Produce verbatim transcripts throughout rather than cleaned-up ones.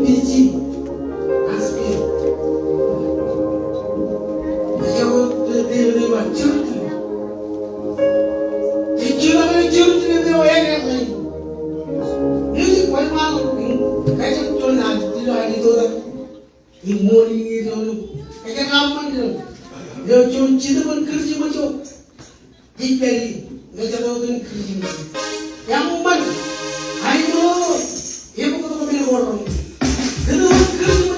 Iji, aske. Ejja wōt te, te, te, ba, Jerusalem. Ejja wōt Jerusalem eo eñin. Iji, kwōj ṃaan, ij kajjitōk juon an, ilo an itoitak. Im ṃool iiō ilo, ejja kōṃṃan ilo. Ilo juon Jetōb in Kūrjimōj eo. Ij pād ie, ñe ejjab wōt in Kūrjimōj. Eṃṃan, aino, ebōktok men ko roñ. Jetōb in Kūrjimōj.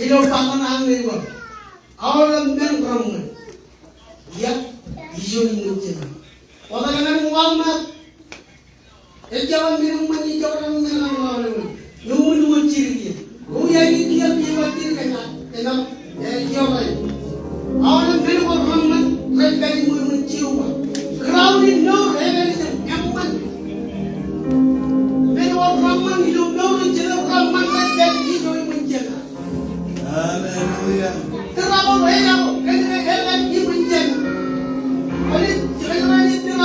Ilo bwe kwōn aṃ ilo aolep men roñṃan. Iọkwe, ijo iṃōn jeṇe. Kwōjeḷā ñan uwaak ṇe. Ejjab men eṃṃan ijoko men kaṇ aolep. Iuṃwin wōt jidik ie. Ro iar idiak iba jidik enaaj, enaaj, eh, iọkwe. Aolep men ko roñṃan rej pād iṃwe iṃōn Jeova. Kūraon in mour ej pād ijeṇ eṃṃan. Men ko roñṃan ilo mour in Jetōb roñṃan rej pād ijo iṃōn jeṇe. Hallelujah. Tōre ko ejako, kōn ke ej pād iṃōn jeṇe. Kwōnaaj, kwōnaaj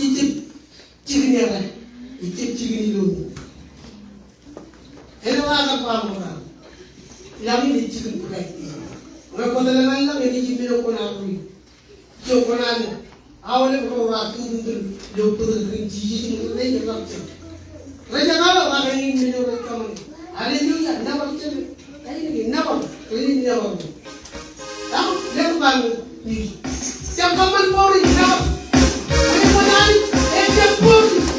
ejjab jikin erā, ejjab jikin ilo. Āinwōt aō kar ba ṃokta, ilañ in ej jikin Kraist. Ñe kwōj lōñ an lañ, enaaj men eo kwōnaaj ri. Ijo kwōnaaj aolep ro raar tūtūntūr ilo bōtōktōkin Jisōs im rej rapture. Rej jab aolep, ak eñin men eo rej kōṃṃane. Hallelujah, nōbar jen. Eñin nōbar, eñin nōbar. Im letok an news. Jab kōṃṃan bōd in nōbar. Eñin nōbar, ejjab bōd in.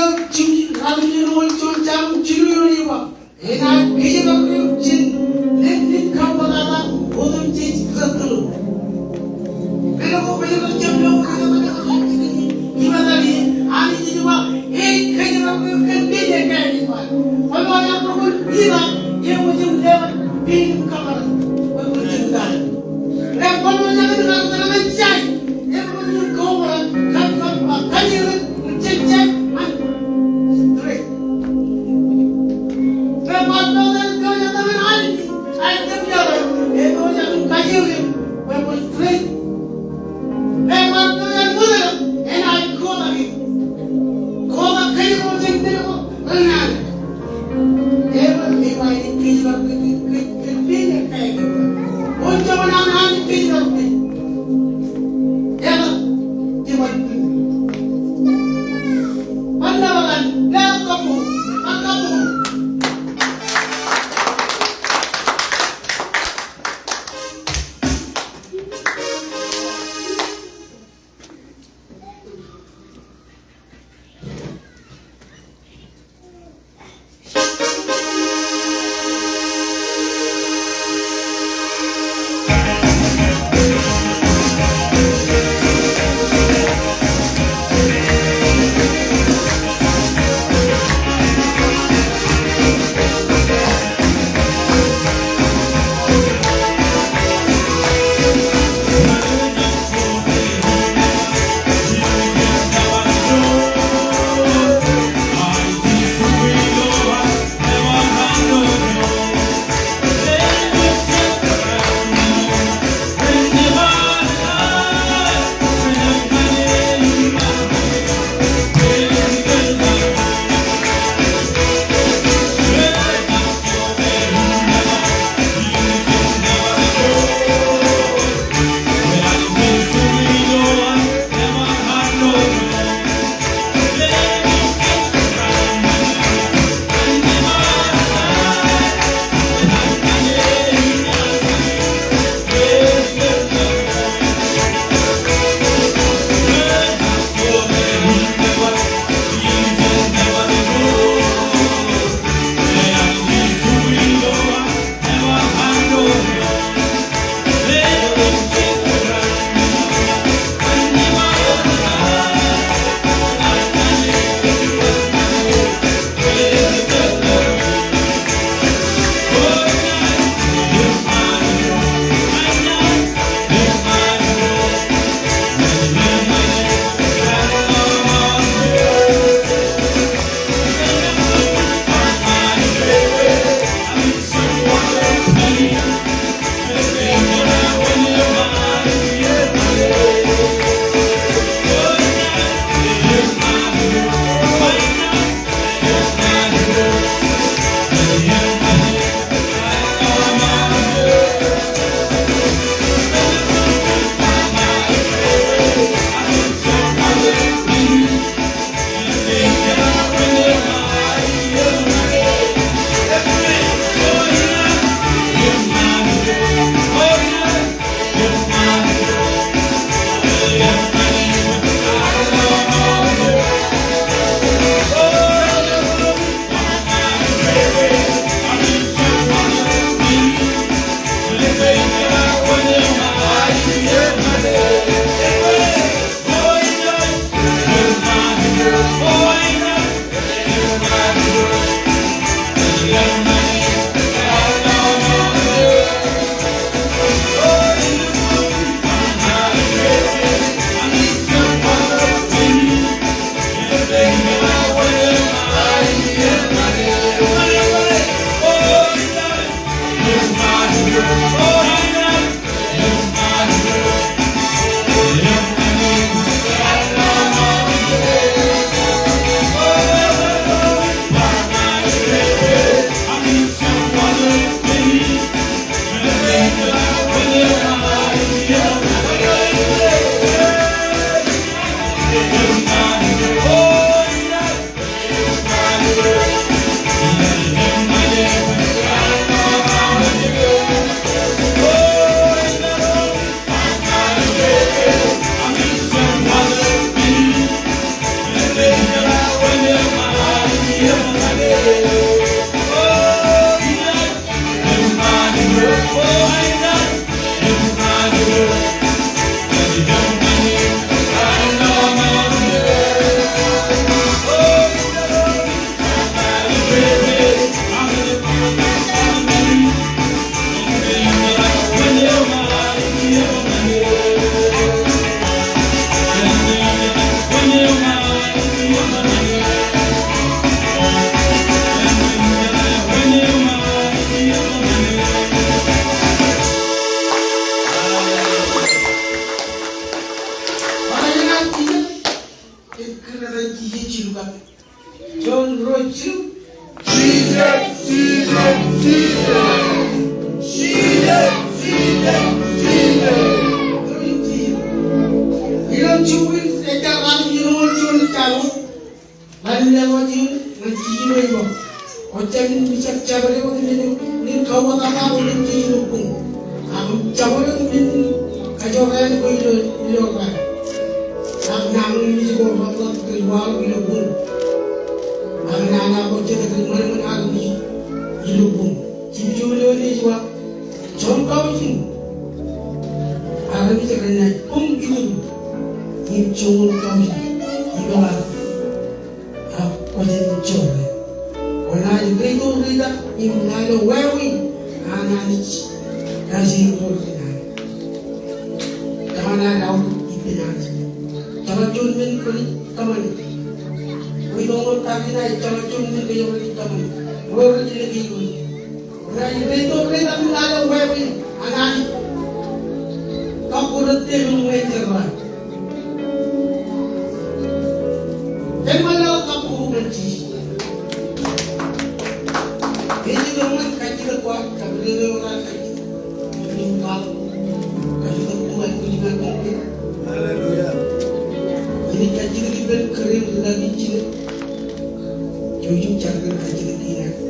Jilu, ratimjuon, juon, jabōn jilu eo ej ba, enaaj kōjparok eok jān lōñ in kaṃṃooltata otemjej kōtōttōḷọk. Ilo ko kōjparok jān lōñ, kōjparok jān lōñ, kōjparok jān lōñ, Anij ej ba, ej kōjparok eok kōn lōñ in kain in ba. Kwōlo aō rọọl ilo, eo ej leban pein im kōṃṃan, bwe kwōn jilkintok. Ilo kwōlo aō rọọl ilo, ilo, ilo, ilo, Kūr etan Jisōs jilu kake. Juon, ruo, jilu. Jisōs, Jisōs, Jisōs. Jisōs, Jisōs, Jisōs. Ilo juon, ilo juon, ejja ḷalem iien eo juon ej jab ḷalem lewōj in ñan jiljino eo. Ejja men ijjab jabdewōt men in kauwōtata ko ilo jiljino boñ. Ak im jabdewōt men in kajoor āne ko ilo, ilo raan. Ak nañinmej ko ḷapḷap kōn waḷọk ilo boñ. Ak nana ko jet kōn ṃōṇōṇō armej ilo boñ. Jimjuon eo ej ba, juon kaujin armej renaaj boñ juon im juon kaujin ipeḷaaḷ. Ak kwōj jab jorrāān. Kwōnaaj reitok reitak im lale wāween an Anij eo ej ro ri naan. Kōṇaan aō ippān Anij. Jeḷā juon men kwōnaaj kōṃṃane. Wi tok ṃōk kar in aō jeḷā juon men kwōnaaj kōṃṃane. Ro ri naan. Kwōnaaj reitok reitak im lale wāween an Anij. Kab kwōj tōl im ṃōjin jerā. Kōn ṃaanḷọk kab koba ñan Jisōs. Kajjitōk ṃōk, kajjitōk kwaar, kab ri ro raar kajjitōk. Kajjitōk kwaar, kajjitōk kwaar. Hallelujah. Inaaj kajjitōk ippān kōrā in ri kajjitōk. Jouj im jar kōn kajjitōk in aō.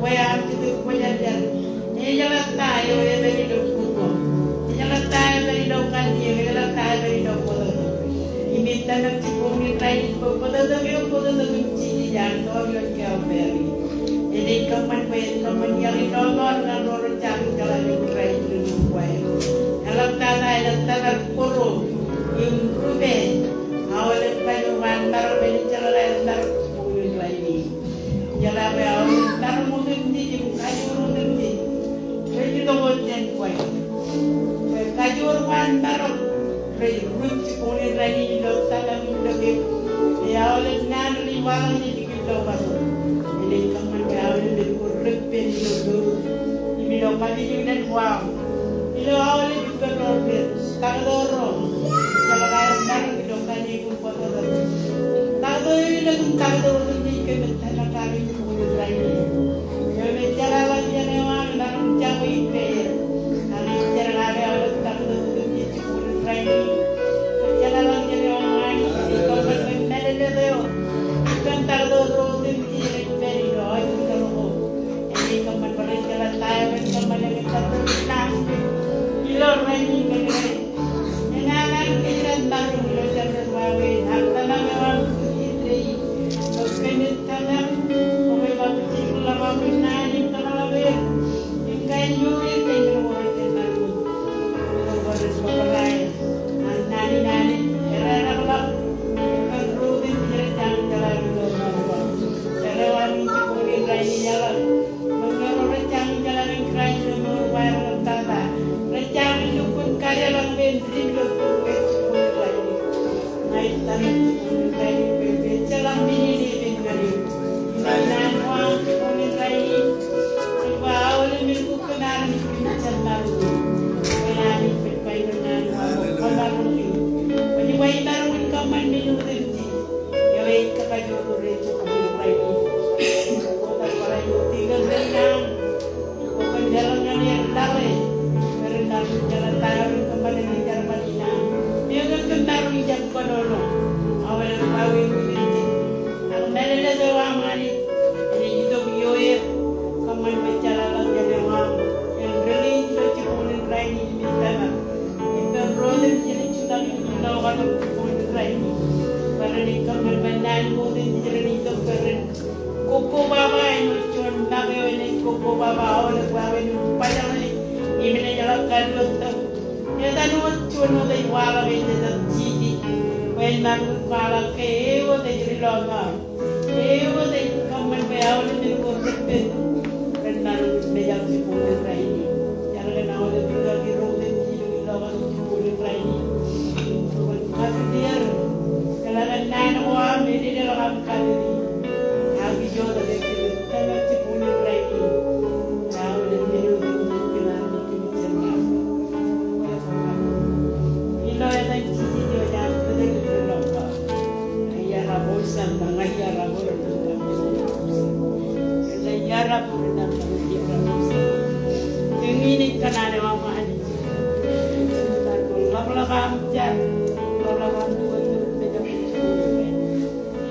Bwe aṃ jitōb kwōjarjar. Ejeḷā ta eo ej pād ilo būruōṃ. Ejeḷā ta eo ej pād ilo kanniōk. Ejeḷā ta eo ej pād ilo bōtōktōk. Im ij tōmak jibboñ in rainin bwe bōtōktōk eo, bōtōktōk in Jisōs an tọọr ioon Kalvari. Enaaj kōṃṃan bwe en kōṃṃan iaḷ in lọmọọr ñan ro rej jañin jeḷā ilo Kraist ilo nukwaer. Eḷaptata enaaj tōmak bōro im rupe aolep kajoor an marok, enaaj jeḷā aer marok jibboñ in rainin. Jeḷā bwe aolep marok otemjej im kajoor otemjej rej itok wōt jān kwe. Bwe kajoor ko an marok rej rup jibboñ in rainin ilo tōmak im loe. Im aolep naan rej waḷọk ijin im ilo bar. Ilo aolep ippān ro rej taktō ro, jeḷā aer maroñ ilo kanniōk im bōktok. Taktō eo ilo im taktō otemjej kōmij tōmak kake ijin bwe in rainin. Eo me jeḷāḷọkjeṇ eo an maroñ jab ippāer. Ak ij jeḷā ke aolep taktō otemjej ijin bwe in rainin. Jeḷāḷọkjeṇ eo an Anij ej kōṃṃan bwe mālōtlōt eo ippān taktō ro otemjej rej pād ilo aolep ijoko. Ej kōṃṃan bwe ren jeḷā ta eo ren kōṃṃane kōn taktō eo an ilo rainin kōn ke eñin an kōj rej maroñ ilo jabdewōt wāween, ak tōmak eo aṃ kūr ijin today. Eo kōmij tōmak, bwe emaroñ jen ḷōḷḷap im tōmakḷọk er im kain mour eo ej maroñ. Eo rej kōṃṃane naan in Anij, ereḷapḷọk kōn ro otemjej rej jañin jeḷā ilo mour. Ereo aṃ ijin bwe in rainin eḷap. Ṃōk ro rej jañin jeḷā kōn Kraist ilo mour, bar ḷōmtata. Rej jañin lukkuun kadeḷọñ bwe en dim ilo mour eo ej jibboñ in rainin. Ña ij tōmak jibboñ in rainin bwe, bwe ejjeḷọk men in epen ñan eok. Ilo naan eo aṃ jibboñ in rainin, bwe aolep men kōn armej kōmij jab maroñ. Bwe Anij ej ba ilo naan eo aṃ, kwōmaroñ eok. Kwōj ba imaroñ in kōṃṃan men otemjej. Eo ej kōkajjojo ro rej jibboñ in rainin. Kwōj ba rej jibboñ in rainin. Kwōj ba rej jibboñ in rainin. Ren maroñ jeḷā ta eo ren kōṃṃane kōn jerbal in aṃ. Eo ren kōṃṃan ro ijab kōnono. Aolep wāween otemjej. Ak mālōtlōt eo aṃ Anij. Enaaj itok ioer. Kōṃṃan bwe jeḷāḷọkjeṇ eo aṃ en release ilo jibboñ in rainin im ij tōmak. Ippān ro otemjej rej jutak ilo kaṇ jibboñ in rainin. Bwe renaaj kōṃṃan bwe naan ko otemjej renaaj itok bwe ren kobaba āinwōt juon ṃōk eo enaaj kobaba aolep wāween im bajjeḷe im enaaj karuo tok. Etan wōt juon wōt ej waḷọk ej etan Jisōs. Bwe en maroñ in kwaḷọk ke e wōt ej ri lọmọọr. E wōt ej kōṃṃan bwe aolep men ko reppen ren maroñ in mejak jibboñ in rainin. Jar kōn aolep ri kaki ro otemjej ilo kaṇ jibboñ in rainin. Kwōn kajjitōk er. Jeḷā kōn naan ko aṃ, ededeḷọk aṃ kajjitōk. Ak ijoko ke kōmij tōmak jibboñ in rainin. Aolep men otemjej kōn armej kōmij jab maroñ. Ilo etan Jisōs eo ej aṃ Tōl im Rilọmọọr. Ña iar bar ṃōk ḷọk, ña iar bar ṃōk ḷọk. Ña iar bar ṃōk ḷọk, ña iar bar ṃōk ḷọk. Eñin ej kōṇaan eo aṃ Anij. Ḷapḷọk aṃ jar, ḷapḷọk aṃ duwōt.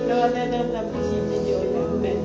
Ilo etan Jisōs eo ej aṃ. Amen.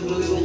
Amen.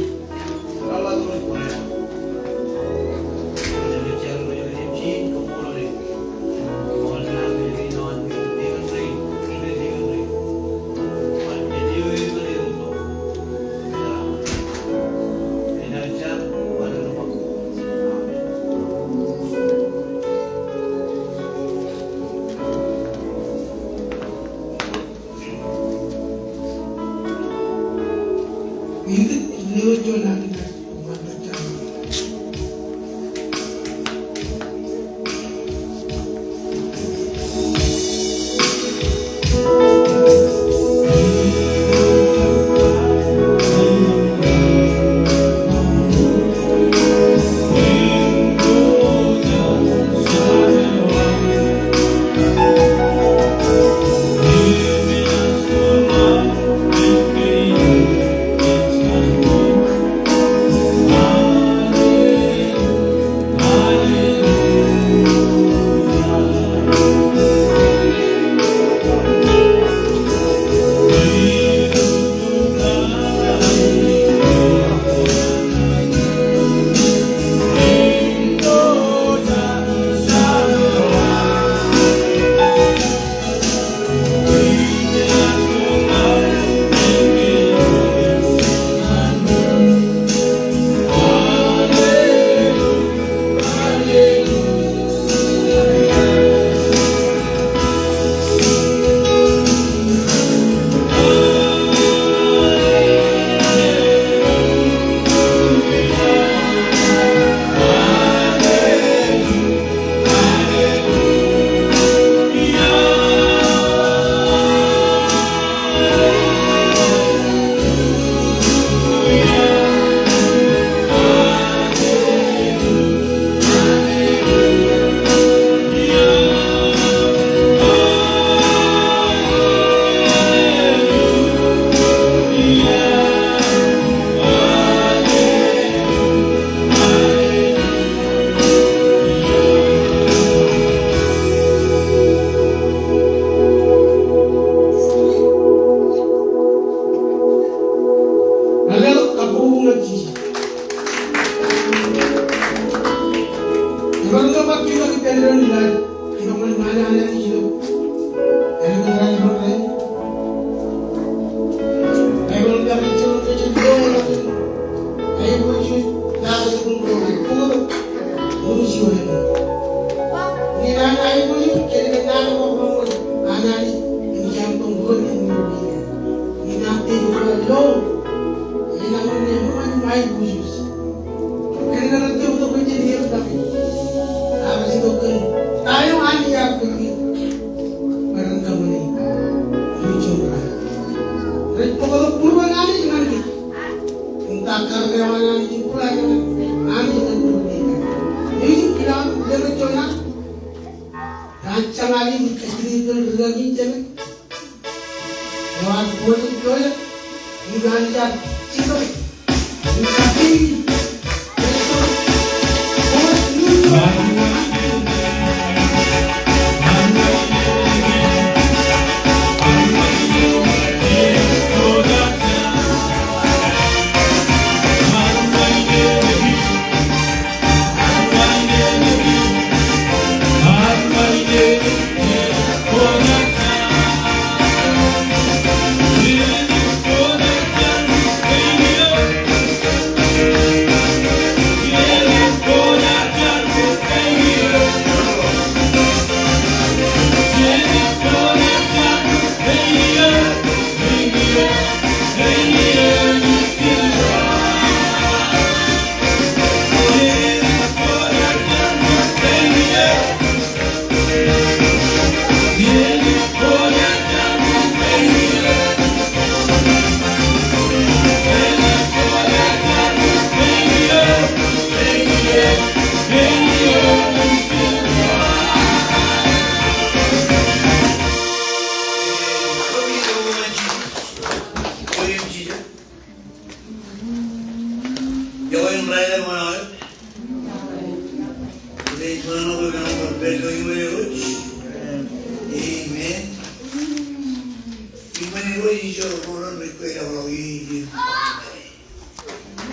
Amen.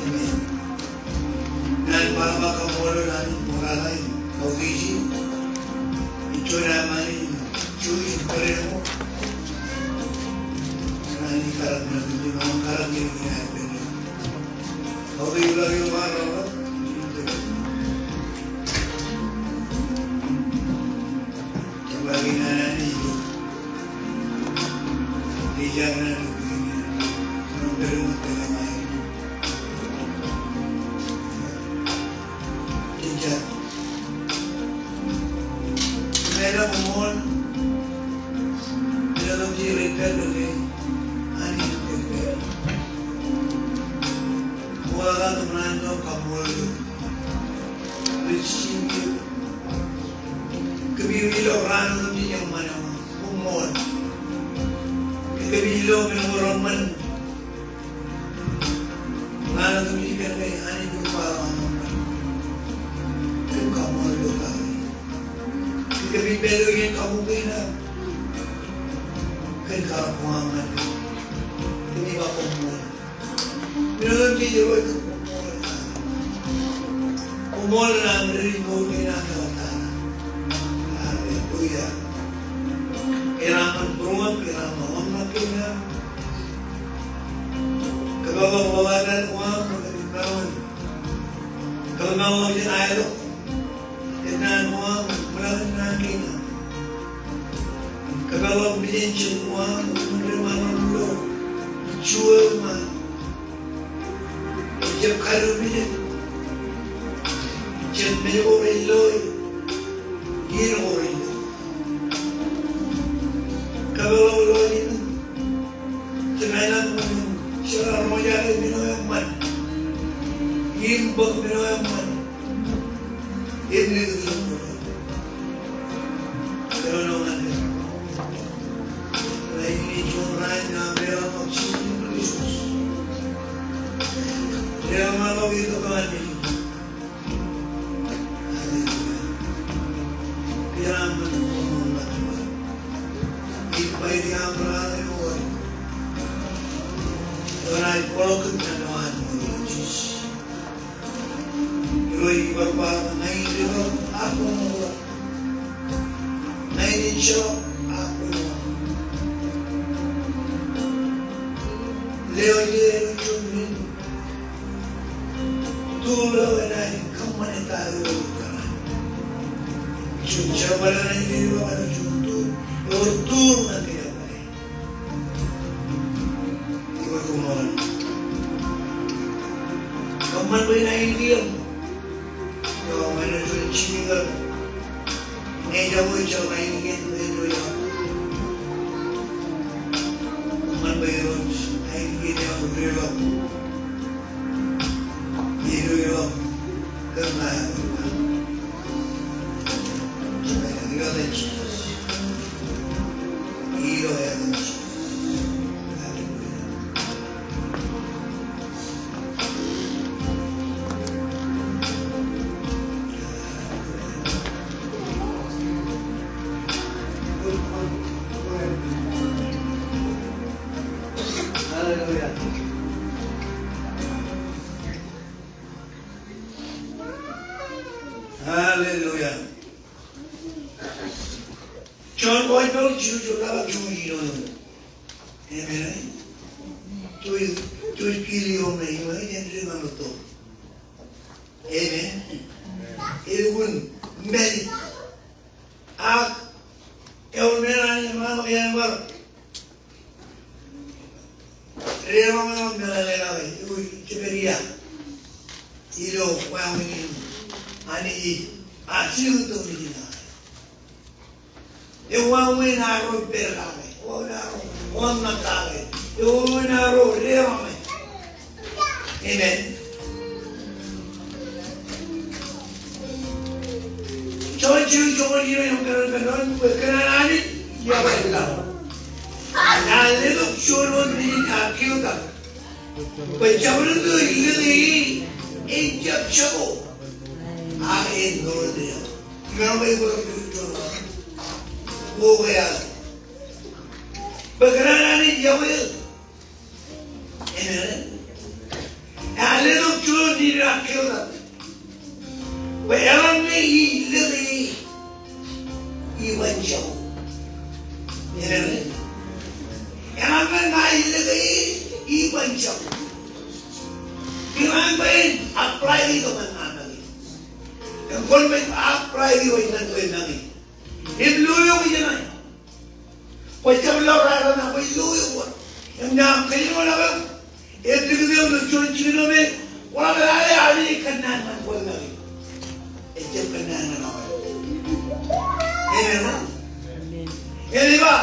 Amen. Naan ba ba kaṃṃoolol Anij ṃokta in kautiej in. Ej juon aṃ in Jewish bōd eo. Naan in karak naan in karak naan in karak naan in karak. Kōmij ilo raan otemjej eṃṃan, koṃṃool. Kōmij ilo men ko reṃṃan raan otemjej kōn ke Anij ej kwaḷọk aṃ eṃṃan. Kōmij kaṃṃoolol eok. Kōmij pād ilo iien kabuñ kein aṃ kōn kaḷọk ko aṃ ñan kōm. Kōmij ba koṃṃool. Ilo iien eo ej koṃṃool. Koṃṃool naan ri mour kein aṃ. Hallelujah. Kōn aṃ būruōm, kōn aṃ ṃōṇōṇō kein aṃ. Kōpeḷḷọk ḷōḷātāt ko aṃ, kōpeḷḷọk, kōpeḷḷọk jān aelōñ. Kōn naan ko aṃ, ṃōṇōṇō naan kein aṃ. Kōpeḷḷọk mejān jet ko aṃ, ṃōṇōṇō ilo juon ṃaan. Ejjab kadu mejān. Ejjab mejān ko rej lo, iien ko rej lo. Kōpeḷḷọk ilo iien. Jemaila ṃōn, jemaila ṃōn, jemaila ṃōn. Im bōk men eo eṃṃan. Im nuknuk. Kōnōnō ñan kōm. Rainin ej juon raan ñan aṃ leḷọk Jisōs Kristus. Leḷọk ñan aṃ ilo kōṃṃan. Hallelujah. Kōmij kōṃṃan. Ij ba ilo aṃ raan eo. Eo ej bōlen kōm ñan raan eo. Ilo ij bar ba ña in ri-ḷọk ak koṃṃool. Ña in ejjeḷọk ak koṃṃool. Leo je ilo juon men. Tool eo enaaj kōṃṃane ta eo ikōṇaan. Juon jerbal enaaj lelōñ ilo juon tool. Ewōr tool ñan kōj. Iwōj koṃṃool. Kōṃṃan bwe in ainikien. Eo, ṃae ilo juon jimikar. Ñe ejako ejjab ainikien, ejjab. Kōṃṃan bwe in ainikien eo ri-ḷọk. Ri-ḷọk. Kōṃṃan. Ilo etan Jisōs. Ilo etan Jisōs. Hallelujah. Hallelujah. Juon gospel, juon, juon, juon, juon. Amen. Juon, juon kili eo me, eo me, eo me, eo me. Amen. Elukkuun men. Ak ewōr men an eo ṃōk iien bar. Deḷọñ eo meḷeḷe kake, ewōr jeped ia. Ilo wāween in Anij, a, jilkintok nejin kake. Ewāween arro pād kake, wāween arro wōnṃaanḷọk kake, ewāween arro deḷọñ. Amen. Juon, juon, juon, juon, juon, juon, bwe kōn an Anij yokwe laḷ. Ear letok juon wōt nejin ear keotak bwe jabdewōt eo ej lōke e, ejjab jako, ak en mour eo. Imaroñ ke bōk juon wōt. Bwe kōn an, bwe kōn an Anij yokwe eō. Amen. Ear letok juon nejin ear keotak bwe eḷaññe ij lōke e, iban jako. Amen. Eḷaññe ña ij lōke e, iban jako. Kōnke enañin apply tok ñan ña make. Im kwōn make apply tok ñan kwe make. Im lo eok ijeṇe. Kwōjjab lo raar ṇa, kwōj lo eok wōt. Im ña kōjro ṇa bwe, im likūt eok ilo juon jikin eo me, kwō ḷak lale Anij ej kōnnaan ñan kwe make. Ejjab kōnnaan ñan aolep. Amen. Im ej ba,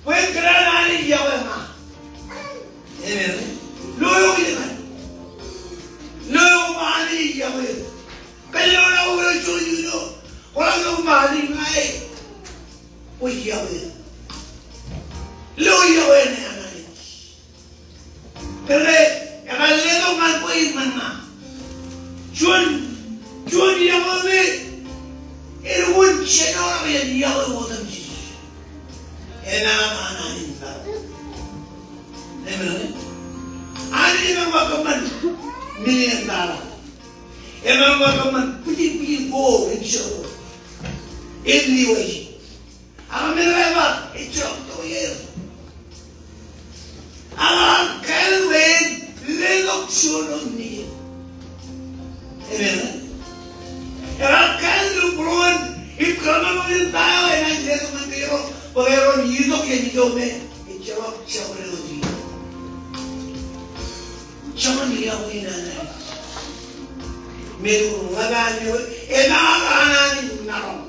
bwe kōn an Anij yokwe ña. Amen. Lo eok ijeṇe. Lo eok im Anij ej yokwe eok. Kōjro ṇa bwe ilo juon jikin eo, kwō ḷak lo im Anij ña e. Kwōj yokwe eō. Lo yokwe ṇe an Anij. Kōnke ekar letok ñan kwe im ñan ña. Juon, juon yokwe me elukkuun jenoḷọk jān yokwe otemjej. Enaaj an Anij bar. Amen. Anij emaroñ ba kōṃṃan million dollar. Emaroñ ba kōṃṃan bwijin bwijin gold im silver im liwaij. Ak men eo ej ba, ejjeḷọk tok ie. Ak ear kāālōt bwe en letok juon wōt nejin. Amen. Ear kāālōt ilo būruon im kōḷmānḷọkjeṇ ta eo enaaj letok ñan kōjro bwe kōjro en itok jān ijo me ejjeḷọk jabdewōt ie. Joñan yokwe in an Anij. Im ḷap an eo, enaaj an Anij maroñ.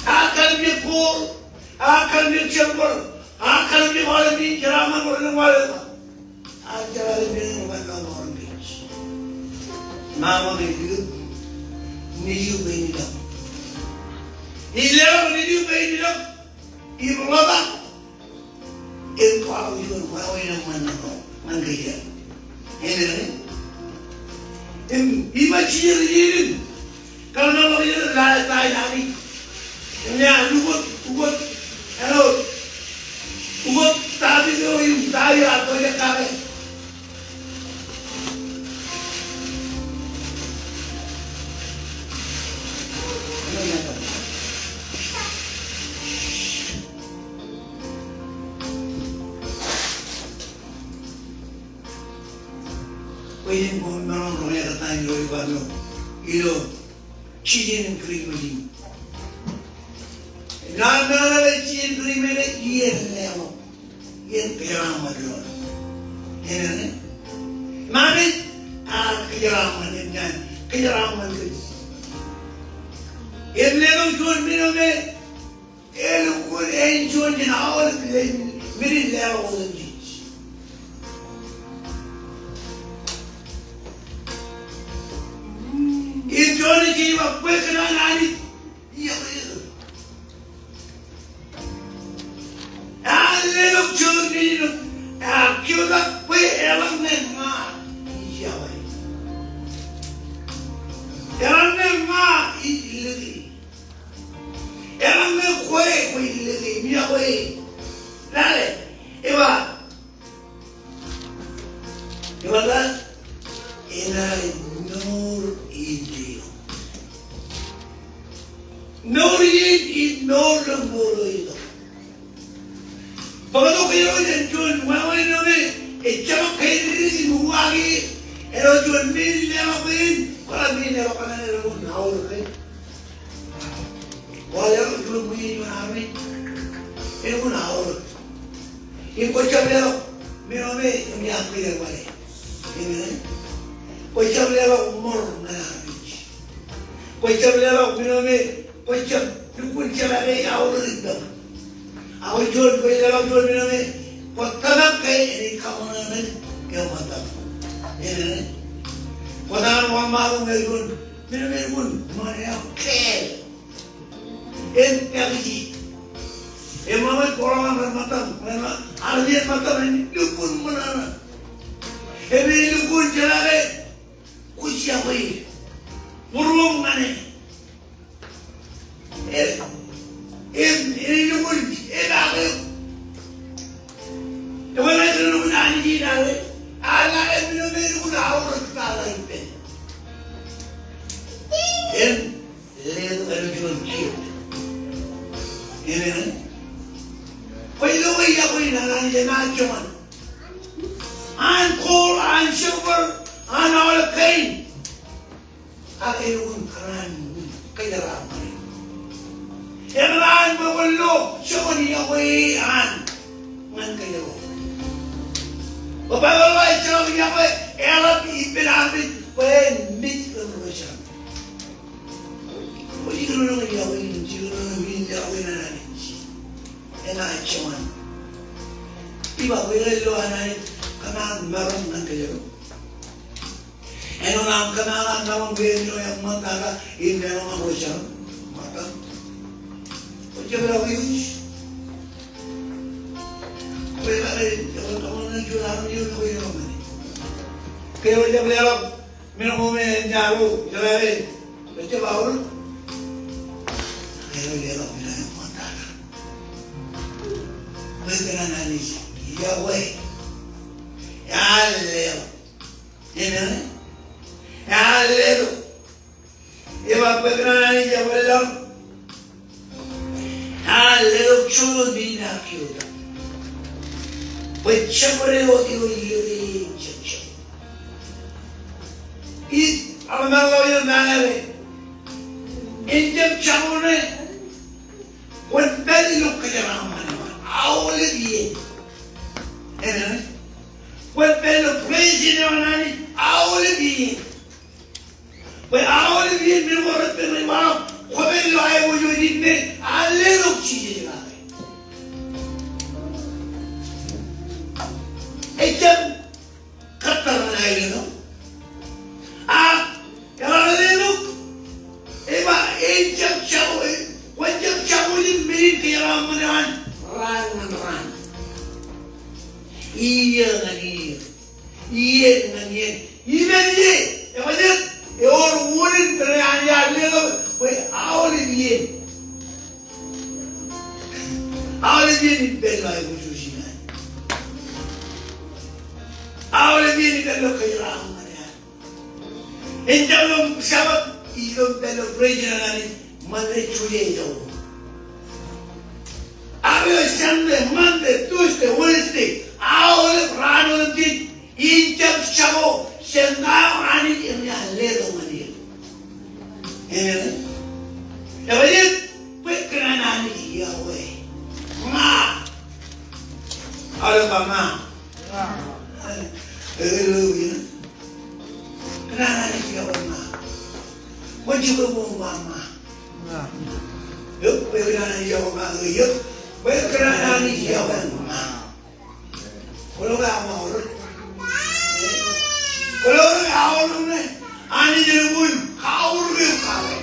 Ak kallimjek gold, ak kallimjek silver, ak kallimjek aolep in jeraaṃṃan ko renaaj waḷọk. Ak jeraaṃṃan ko renaaj waḷọk. Ṃaṃa ke likūt nejū bwe in ilọk. Ij leḷọk nejū bwe in ilọk. Im ḷotak. Im kwaḷọk juon wāween eo ñan, ñan kōj. Amen. Im ij ba jijet ijin in, kōḷmānḷọkjeṇ ḷọk ta eo an Anij. Im ear ukot, ukot, āinwōt ukot topic eo im ta eo ear pojak kake. Bwe jen bōk maroñ roñjake ta eo ej ba ilo, ilo jijen in Greek eo in. Ilo maroñ ilo jijen in Greek eo in, iien leḷọk, iien kōjeraaṃṃan doon. Amen. Ṃani, a, kōjeraaṃṃan, im ñan kōjeraaṃṃan kōj. Im letok juon men eo me Elukkuun āinjuon jān aolep men in leḷọk otemjej. Im juon ej ba bwe kōn an Anij yokwe eō. Ear letok juon nejin eo, ear keotak bwe eḷaññe ña ij yokwe. Eḷaññe ña ij lōke. Eḷaññe kwe, kwe ej lōke im yokwe. Lale, ej ba, ej ba ta, enaaj mour in deḷọñ. Mour in, in mour ḷọk mour eo itok. Bōktok kōjro jān juon wāween eo me ejjeḷọk kāidikdik im uwaak e, āinwōt juon men in leḷọk bwe en, kwō ḷak men in leḷọk kōn an elukkuun aorōk e. Kwō leḷọk juon bwijin juon armej, elukkuun aorōk. Im kwōjjab leḷọk men eo me eṃōj an kōj aikuj wale. Amen. Kwōjjab leḷọk ṃor ñan armej. Kwōjjab leḷọk men eo me, kwōjjab, lukkuun jeḷā ke ej aorōk ippām. Ak juon, kwōj leḷọk juon men eo me, kwōj tōmak ke enaaj kaṃōṇōṇō ke kwōj tōmak. Amen. Kwōj tōmak im wōnṃaanḷọk juon Im eḷap ṃōṇōṇō eo keel. Im pakiji. Im ṃōṇōṇō eo rej ṃōttan, rej ṃōttan, armej rej ṃōttan, im lukkuun ṃōṇōṇō. Im lukkuun jeḷā ke kwōj yokwe. Būruōṃ ñan e. Im, im, im lukkuun, im ak eok. Im eḷaññe lukkuun Anij in aō, eḷaññe men eo me lukkuun aorōk tata ippān. Im letok āinwōt juon gift. Amen. Kwōj lo ke yokwe ñan Anij, eṃṃan, joñan. An gold, an silver, an aolep kain. Ak elukkuun kōṇaan wūn kōjeraaṃṃan. Ekōṇaan bwe kwōn lo joñan yokwe an ñan kōjro. Bwe Baibōḷ ej ba ejjeḷọk yokwe eḷap ippān armej bwe en mej kōn ro jar. Kwōj kōnono yokwe in, kwōj kōnono in yokwe in an Anij. Eṃṃan, joñan. Ij ba bwe ilo an Anij kōṃṃan maroñ ñan kōjro. Āinwōt aṃ kōṃṃan maroñ bwe en ilo eṃṃan tata im ilo eṃṃan ro jar. Ṃōttan. Kwōj jab leḷọk iuj. Kwōj jab leḷọk iuj. Kwōj jab leḷọk iuj. Kwōj jab leḷọk men ko me ejja ro jeḷā ke ejjab aorōk. Kwōj jab leḷọk men ko ṃōttan. Bwe kōn an Anij yokwe. Ear leḷọk. Amen. Ear leḷọk. Ej ba bwe kōn an Anij yokwe ḷọk. Ear leḷọk juon men in ear kiiō ta. Bwe jabdewōt eo ej iiō ke en jab jako. Ij, aṃ ṃōṇōṇō eo ṃōṇōṇō. En jab jako ṇe. Kwōn pād ilo kōjeraaṃṃan eo an aolep iien. Amen. Kwōn pād ilo presence eo an Anij aolep iien. Bwe aolep iien men ko reppen rej ba, kwōpād ilo aiboojoj in me ear leḷọk Jisōs kake. Ejjab kōttar ñan aelōñ eo. Ak ear leḷọk, ej ba, en jab jako, kwōn jab jako jān men in kōjeraaṃṃan eo an raan ñan raan. Iiō ñan iiō. Iien ñan iien. Ippān ie, ej ba jet, ewōr wūnin tōre an ear leḷọk bwe aolep iien. Aolep iien in pād ilo aiboojoj in an. Aolep iien in pād ilo kōjeraaṃṃan eo an. En jab lo Sabbath, ilo pād ilo presence eo an Anij, Monday, Tuesday, ejako. Ak ilo Sunday, Monday, Tuesday, Wednesday, aolep raan otemjej, in jab jako jān ta eo Anij ear letok ñan eō. Amen. Ej ba jet, bwe kōn an Anij yokwe ña. Aolep ba ña. Ña. Ej ba jet, kōn an Anij yokwe ña. Kwōn jibwe bwe ba ña. Ña. Eo, bwe kōn an Anij yokwe ña, eo. Bwe kōn an Anij yokwe ña. Kwōlo ke aṃ aorōk? Kwōlo ke aorōk ṇe? Anij elukkuun kaorōk eok kake.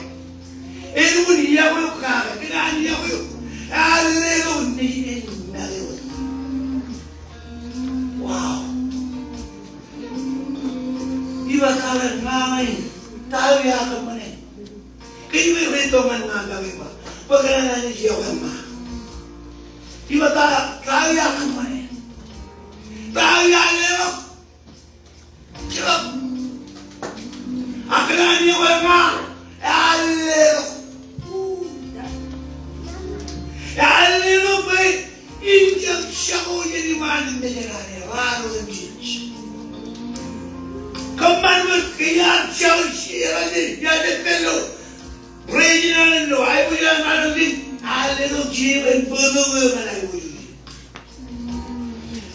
Elukkuun yokwe eok kake. Kōn an yokwe eok. Ear letok nejin en make wōt. Wow. Ij ba ta eo ña ña in. Ta eo iar kōṃṃane. Kōj bwe rej itok ñan ña im ba, bwe kōn an Anij yokwe ña. Ij ba ta, ta eo iar kōṃṃane. Ta eo iar leḷọk. Jilọk. Ak kōn an yokwe ña, ear leḷọk. Ear leḷọk bwe in jab jako jān iṃaan mejān an raan otemjej. Kōṃṃan bwe ke iar jako, iar jab pād ilo presence eo an, ilo aiboojoj an raan otemjej, ear letok Jisōs bwe en bōktok eō ñan aiboojoj in.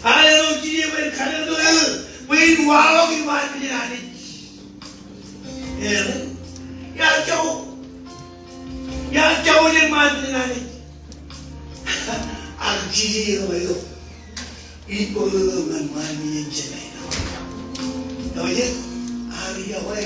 Ear letok Jisōs bwe en kadeḷọk eō, bwe in waḷọk iṃaan mejān Anij. Amen. Iar jako. Iar jako jān iṃaan mejān Anij. Ak Jisōs ej ba eo, ij bōktok eō ñan ṃaan mejān jenaaj. Eo ej, ear yokwe.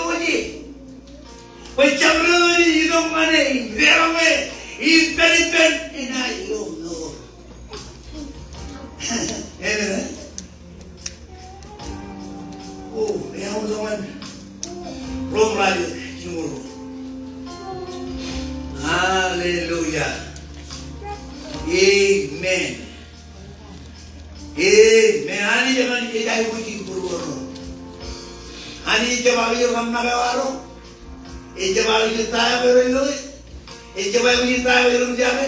eo ej. Bwe jabdewōt eo ej itok ñan e, ej peroñ e, ej pād ippān, and I don't know. Amen, eh? O, eañ, ro ṃōj ñan Rom ralitōk, jimoro. Hallelujah. Amen. Amen. Anij eban, ej aikuj im būruon ro. Anij ejjab aikuj ro kōn make eo arro. Ejjab aikuj ta eo rej loe. Ejjab aikuj ta eo rej jake.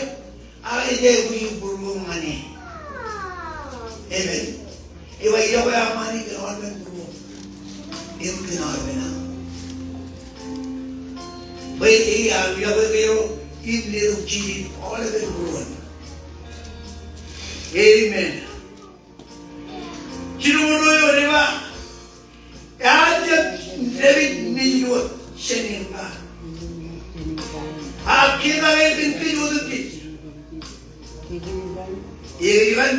Ak ej aikuj im būruon ñan e. Amen. Ej ba iọkwe aṃ Anij kōn aolepen būruōṃ im kōn aolepen aṃ. Bwe ej aikuj im letok jijet aolepen būruon. Amen. Jinoin eo ej ba, ear jab dāpij nejid wōt jān eṇ ba. Ak ketak er kōn kōj otemjej. Ekōjkan.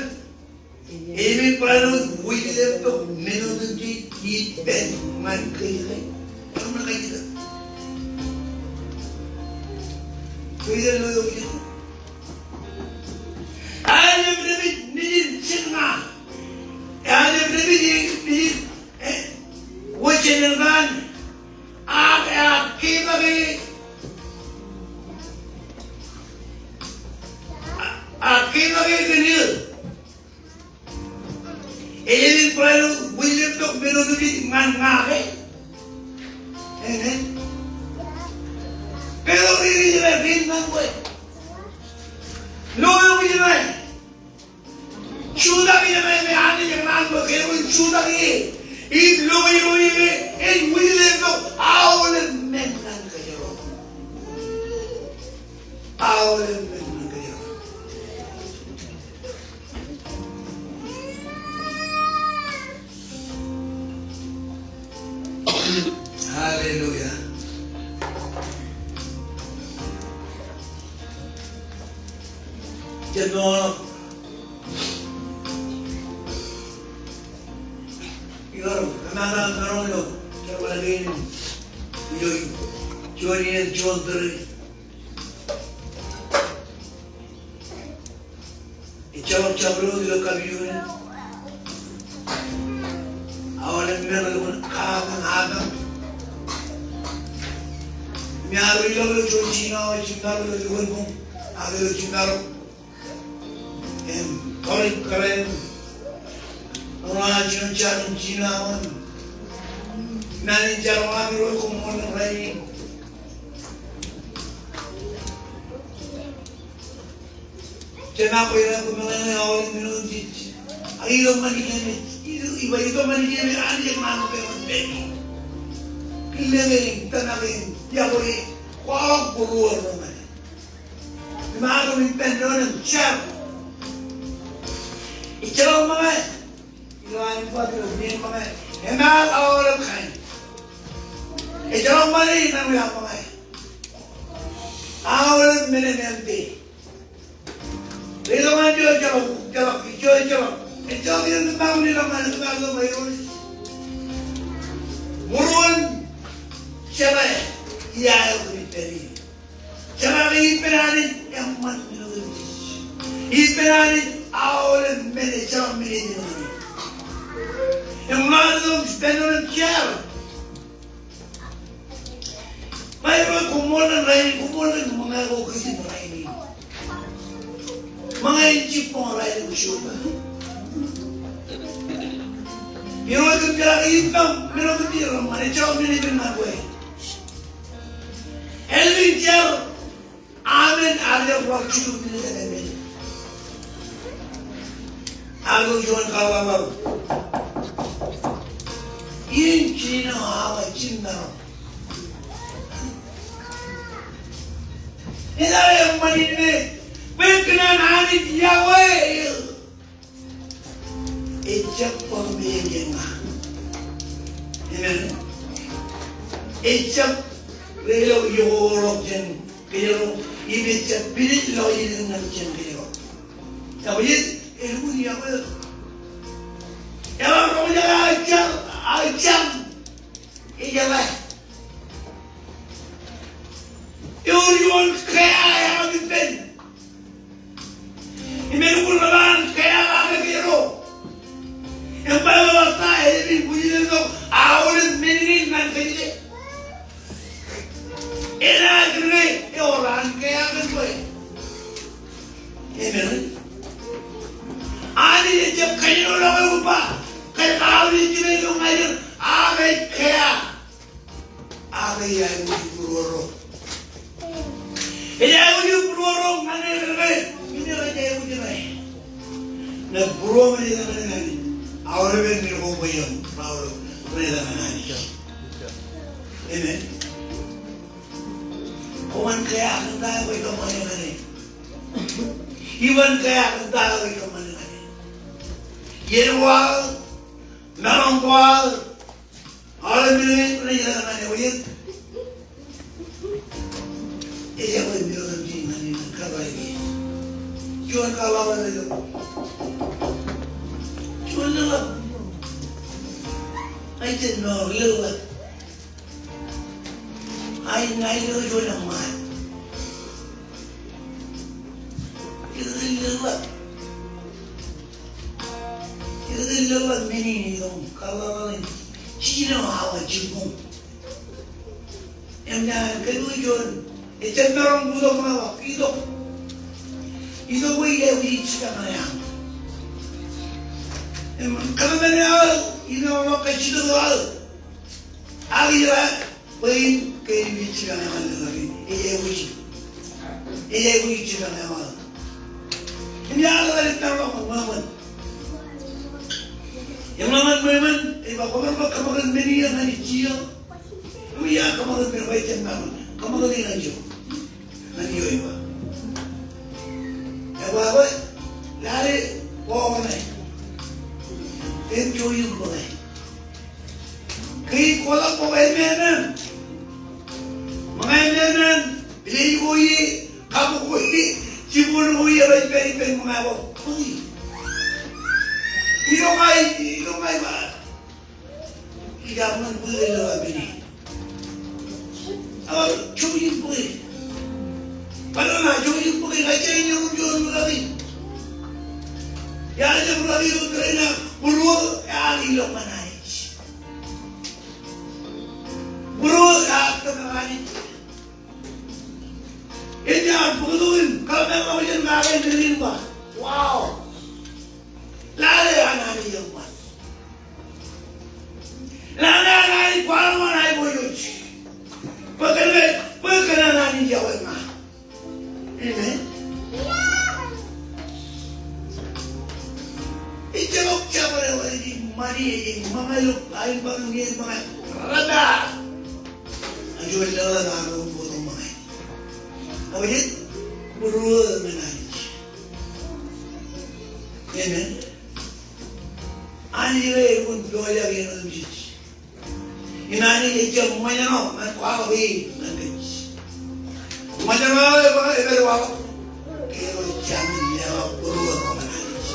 Amen. Ippān ñan kōj ke. Eṃṃan kajjitōk. Kōj ke lo eok ijin. Anij eṃṃan Devid nejin jilña. Anij eṃṃan Devid nejin, eh, wōj jān elōñ an. Ak, ak keememej. Ak, ak keememej kōn eō. Ej āinwōt barāinwōt wōj lemtok men otemjej ñan ña ke. Amen. Pero ri ri ri ri ñan kwe. Lo eok ijin ṇe. Jutak ijin ṇe me Anij ekōṇaan bwe kōjeañ jutak ie. Im lo eo eo ej wōj lemtok aolep men ñan kōjro. Aolep men ñan kōjro. Hallelujah. Jab no. Iọkwe, kōmij maroñ ilo, ilo, ilo, juon iien, juon tōre. Ejjeḷọk jabdewōt ilo kapijuknen. Aolep men rej lukkuun kapañ, kapañ. Im ear ilọk ilo juon jiṃa, jiṃa ilo lukkuun boñ, ak ilo jiṃa ro. Im kọrij kōrā im ro juon jar im jiṃa wōn. Naan in jar wōn am ro koṃṃool rainin. Jema ko ira ko meḷeḷe aolep men otemjej. Ak ilo ṃanij eṇ, ilo, ilo, ilo ṃanij eṇ, Anij eṃṃan ke ṃōk pād ie. Kile ke, tōmak in, iọkwe, kwaḷọk būruō ro ṃanij. Im ato ippān doon im jar. Ejjeḷọk ṃōñā. Ilo an ippān doon im jar ṃōñā. Eṃṃan aolep kain. Ejjeḷọk ṃōñā, eṃṃan aolep ṃōñā. Aolep men eṃṃan te. Ilo an ijo ejjeḷọk, ejjeḷọk, ijo ejjeḷọk. Ejjeḷọk ijo eṃṃan, ilo an ippān doon im jar. Būruon jeḷā ia eo ippān. Jeḷā ke ippān Anij eṃṃan men otemjej. Ippān Anij aolep men ejjeḷọk men ej eṃṃan. Eṃṃan tok ippān doon im jar. Ṃae ro koṃṃool rainin, koṃṃool ṃōñā ko kōj in rainin. Ṃōñā in jibboñ rainin ko jota. Irooj kōmjeḷā ke ippām men otemjej reṃṃan, ejjeḷọk men ej eṃṃan kwe. Elvin jar. Amen, amen, ro juon minit, amen. Ak ilo juon kaḷapḷap. Iien jino awa jimmarok. Etal eṃṃan in me, bwe kōn an Anij iọkwe. Ejjab bōk mejeḷ ña. Amen. Ejjab rej lo iọkwe ḷọk jān kōjro, im ejjab pinej ḷọk iien ñan jān kōjro. Eḷap ej, elukkuun iọkwe. Eḷap roñjake aō jar, aō jar. Ejeḷā. Ewōr juon kea eañ ippān. Im elukkuun ḷōḷḷap an kea kake kōjro. Im Baibōḷ ej ba, enaaj wōj lemtok aolep men in ñan kōjro. Enaaj kōjro, ewōr an kea kōn kwe. Amen. Anij ejjab kajjitōk ḷọk eok ba, kōj kautiej jiṃwe ilo ña ijin, ak ej kea. Ak ej aikuj būruō ro. Ej aikuj būruō ro ñan e, ñan e, ñan e, ñan e. Ñe būruō ṃōj etan ñan e, aolep men ko bwe eṃ, aolep men etan ñan e. Amen. Koṃwin kea kōn ta eo kwōj kōṃṃane ñan e. Iban kea kōn ta eo kwōj kōṃṃane ñan e. Iien ko aō, maroñ ko aō, aolep men eo ej etan ñan e, ej. Ejjab bwe men otemjej ñan e ñan kōrā ke. Juon kaḷapḷap eo. Juon kaḷapḷap. Ij jab ilo ḷọk. Ij ṇa ilo juon eṃṃaan. Ilo ḷọk. Ilo ḷọk men in itok. Kōḷḷaḷḷaḷ in. Jino awa jibboñ. Im ña kōn juon, ejjab maroñ bōktok ṃōñā bwe itok. Itok bwe ij aikuj jipañ ṇe aṃ. Im kōṃṃane aō, ilo ḷọk ke jipañ aō. Ak ij ba, bwe in, ke ij jipañ ṇe aṃ, ej aikuj. Ej aikuj jipañ ṇe aṃ. Im iar ḷọk ej maroñ ṃōñā. Im ḷọk ṃōñā, ej ba, kwō maroñ bwe kōṃakūt men in ñan ijin. Im iar kōṃakūt men in, bwe ejjab maroñ. Kōṃakūt men in ñan ijo. Ñan ijo ej ba. Ej ba bwe, lale, bwe ṃōñā. Im jouj im bōke. Ke ij kwaḷọk bwe ṃōñā men in. Ṃōñā men in. Pile ej ko ie, kab ko ie, jibboñ ko ie, rej pād ippān ṃōñā bwe. Bwe. Iroñ ij, iroñ ij ba. Ij kab ñan bwe ilo ḷọk men in. Ak jouj im bōke. Bwe ṇa jouj im bōke, ña ij jañin iroñ juon ḷọk in. Iar jab ḷọk in, ilo tōre in ak būruō, iar ilọk ñan Anij. Būruō, iar tōmak Anij. Im iar bōktok im kōḷmānḷọkjeṇ kake men in ba. Wow. Lale an Anij eṃṃan. Lale an Anij kwaḷọk ñan aiboojoj. Bwe kōn, bwe kōn an Anij iọkwe ña. Amen. Ejjeḷọk jabdewōt ej ṃani ej ṃōñā ilo aenbōn in ej ṃōñā. Raba. Ej juon leḷọk an bōktok ṃōñā. Ak ej būruō ñan Anij. Amen. Anij eo elukkuun pojak iien otemjej. Im Anij ejjab ṃōjṇọ ñan kwaḷọk e ñan kōj. Ṃōjṇọ eo ej ba, ej ba kwaḷọk. Ke eo ejjab leḷọk būruō ñan Anij.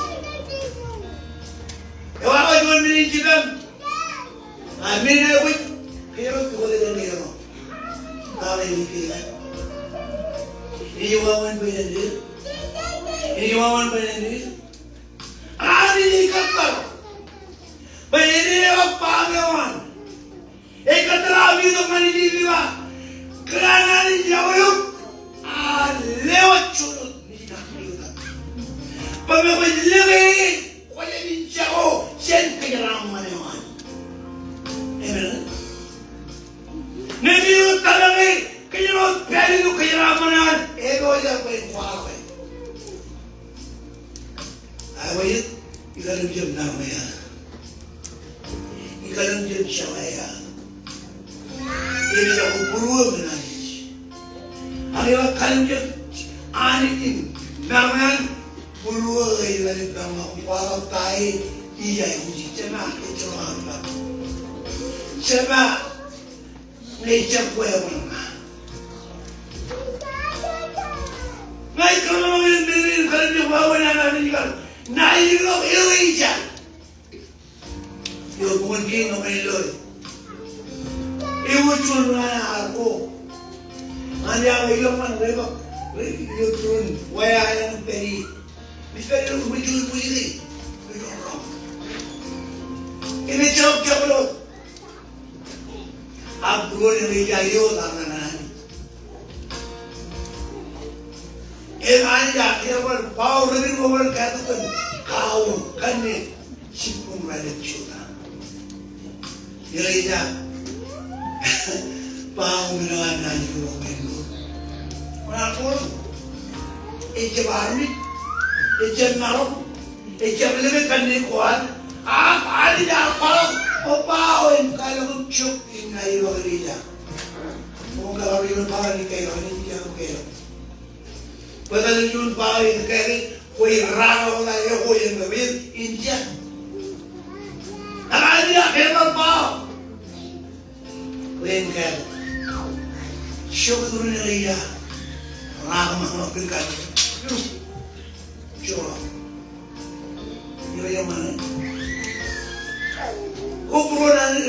Ewaḷọk juon men in jipañ. Ak men in aikuj, ke eo ej pukot etan ke eo. Kōḷmānḷọkjeṇ ke eo. Ej wāween bwe en deer. Ej wāween bwe en deer. Anij ej kōttar. Bwe en deer eo baaṃ eo an. Ej kōttar aṃ itok ñan ijin im ba. Kōṇaan Anij iọkwe eok. Ak lewōj juon wōt nejin aṃ ilo tata. Bwe me kwōj lōke e, kwōj jān jako jān kōjeraaṃṃan eo an. Amen. Ñe ilo tata ke kōjeraaṃṃan, pād ilo kōjeraaṃṃan eo an, epojak bwe en kwaḷọk e. Ak eo ej, ikōṇaan jab maroñ e. Ikōṇaan jab jeḷā e. Ej jako būruō ñan Anij. Ak eo ikōṇaan jab Anij in maroñ e, būruō eo ej maroñ e, kwaḷọk ta e, ij aikuj, jema, ejjeḷọk aō ba. Jema, ñe ejjab kwe eban ña. Ña ij kōḷmānḷọkjeṇ men in, kōḷmānḷọkjeṇ wāween an Anij kar. Ṇa ij ilọk Elaija. Eo buñūn kein eo ilo. Ewōr juon ṇa ear ko. Ñan ear ilọk ñan rebōk. Eo tūrun wāween an pād ie. Im pād ilo ṃwiin juon bwijin. Im ejjab jabdewōt. Ak būruon Elaija eo ear ñan Anij. Im Anij ear kiiō bar bao rebin ko bar kātok kōn kau kanniōk jibboñ raelep Juda. Elaija bao men eo an Anij ilo ṃwiin eo. Ṃōṇōṇō. Ejjab armej. Ejjab maroñ. Ejjab lōke kanniōk ko ad. Ak Anij ear kwaḷọk bwe bao en kaelọk im jok im ṇa ilọk Elaija. Bwe kōn bao en kaelọk, Elaija ear kaelọk. Bwe kōn juon bao en kaelọk, bwe ej raan eo ḷak eo ko en bwe en India. Ak Anij ear kaelọk bao. Bwe en kaelọk. Jok tūrun Elaija. Raar ṃōṇōṇō kōn kaelọk. Jok. Eo ej ṃōṇōṇō. Ko būruon Anij,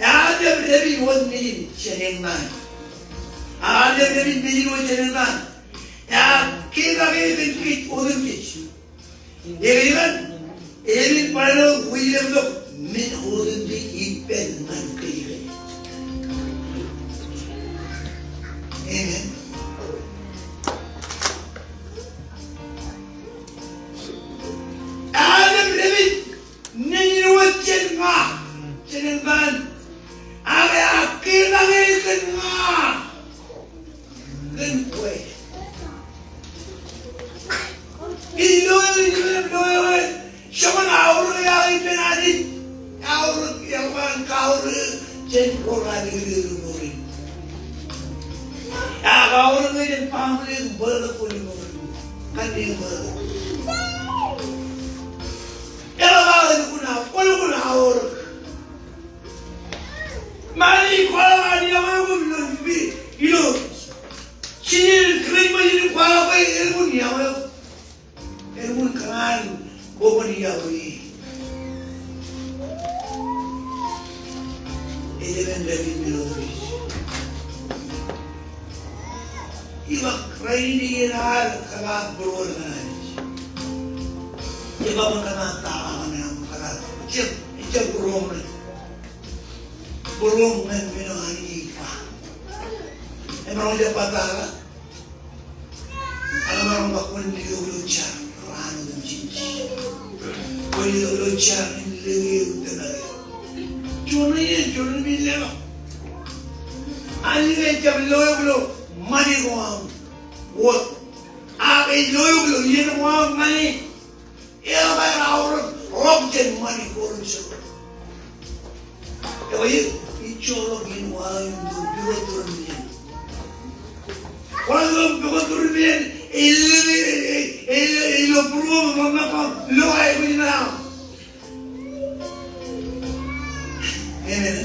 Adam David wōt nejin jān eṃṃaan. Adam David nejin wōt jān eṃṃaan. Ak kōn ke ej kōn kōj otemjej. Eñin, eñin barāinwōt ilo tok men otemjej ippān ñan kōj. Amen. Adam David nejin wōt jān ña, jān eṃṃaan. Ak, ak kōn ke ej kōn ña. Kōn kwe. Ilo, ilo, ilo, ilo, joñan aorōk eo ippān Anij. Aorōk, eḷap an kaorōk jān ro raar likūt ilo mour in. Ak aorōk jān family in bōktok ilo mour in. Kōn in bōktok. Eḷap an lukkuun aorōk, kwōlukkuun aorōk. Ṃani kwaḷọk an iọkwe eok ilo, ilo, ilo. Jinen Kraist ṃōj in kwaḷọk bwe elukkuun iọkwe eok. Elukkuun kōṇaan bwe kwōn iọkwe e. Ej men David men otemjej. Ij ba rainin iien ad kōṇaan būruōd ñan Anij. Ij ba ṃōk kōṇaan ta ñan Anij, kōṇaan. Ejjab, ejjab būruōm ṇe. Būruōm ñan men eo Anij ej ba. Emaroñ jab ba ta ḷọk. Ak emaroñ ba kwōn leḷọk ilo jar raan otemjej. Kwōn leḷọk ilo jar in lōke eok tōmak eok. Juon eo, juon eo me leḷọk. Anij ejjab lo eok ilo ṃani ko aṃ wōt. Ak ej lo eok ilo iien ko aṃ ñan e. Eḷap aer aorōk ḷọk jān ṃani ko rej jab. Ekwe, ij joḷọk in wa in to pukot tōre in. Wa in to pukot tōre in, ilo, ilo, ilo būruōm ḷọk ṇe kab lo aikuj in aṃ. Amen.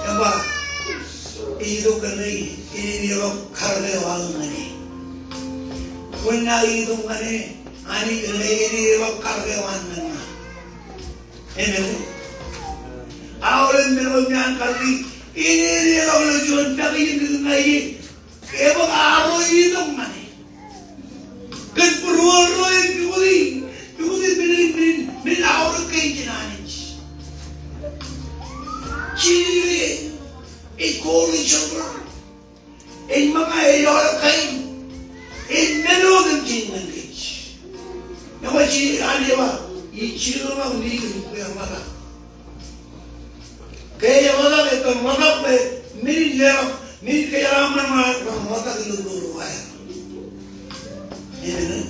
Ej ba, ij itok kōn e, enaaj leḷọk karōk eo aō ñan e. Kwōn naaj itok ñan e, Anij, enaaj leḷọk karōk eo an ñan ña. Amen. Aolep men eo me an karōk, enaaj leḷọk ilo juon package in ñan e. Ebōk arro itok ñan e. Kōn būruōd ro ej pukoti, pukoti men in, men in, men in aorōk kein jān Anij. Jinen eo ej gold ej silver. Ej ṃōñā, ej aolep kain. Ej men otemjej ñan kōj. Ekwe jinen Anij ej ba, ij jilkinḷọk nejiṃ bwe en ḷotak. Ke ej ḷotak, ej kōn ḷotak bwe men in leḷọk, men in kōjeraaṃṃan ñan e, ren ḷotak ilo mour ko aer. Amen.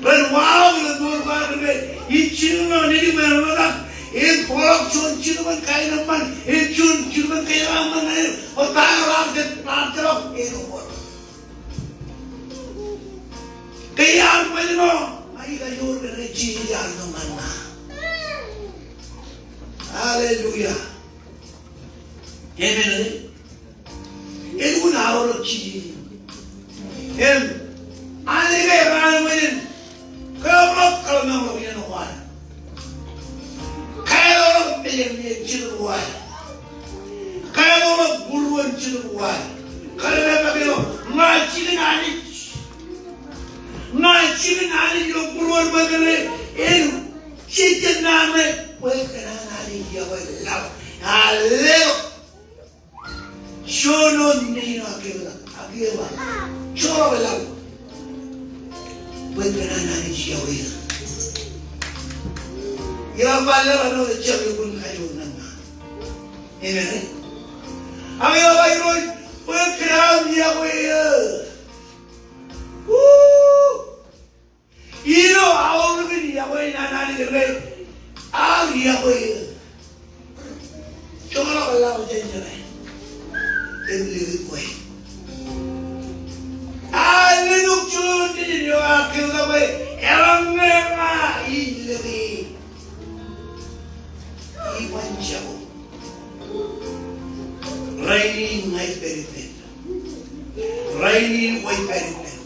Ren waḷọk ilo mour ko aer bwe ij jilkinḷọk nejiṃ bwe en ḷotak. Im bōkḷọk juon jilkinḷọk kaenōṃṃan, im juon jilkinḷọk kōjeraaṃṃan ñan e, bwe ta eo raar jab, raar jab ḷọk, āinwōt. Ke iar ṃōjṇọ, ña ij kajoor kōn ke Jisōs ear itok ñan ña. Hallelujah. Amen. Elukkuun aorōk Jisōs. Im, Anij ke raan ṃōjṇọ, ke ḷọk kōḷmānḷọkjeṇ ko ad. Kaeḷọk meḷeḷe in jilkinḷọk ko ad. Kaeḷọk būruon jilkinḷọk ko ad. Kōḷmānḷọkjeṇ, ña jikin Anij. Ña jikin Anij ilo būruon bwe kōn ke en jejjet naan ṇe bwe kōṇaan Anij iọkwe laḷ. Hallelujah. Juon wōt nejin eo ak eō, ak eō ba, joḷọk laḷ. Bwe kōṇaan Anij iọkwe eō. Ij ba laḷ ṇe ejjab lukkuun kajoor ñan ña. Amen. Ak ij ba Irooj, bwe kōṇaan iọkwe eō. Woo! Ilo aorōk in iọkwe in an Anij ke, ak iọkwe eō. Im lōke kwe. Al letok juon jejin eo ear keotak bwe eḷaññe ña ij lōke, iban jako. Rainin ña ij pād ippān. Rainin kwōj pād ippān.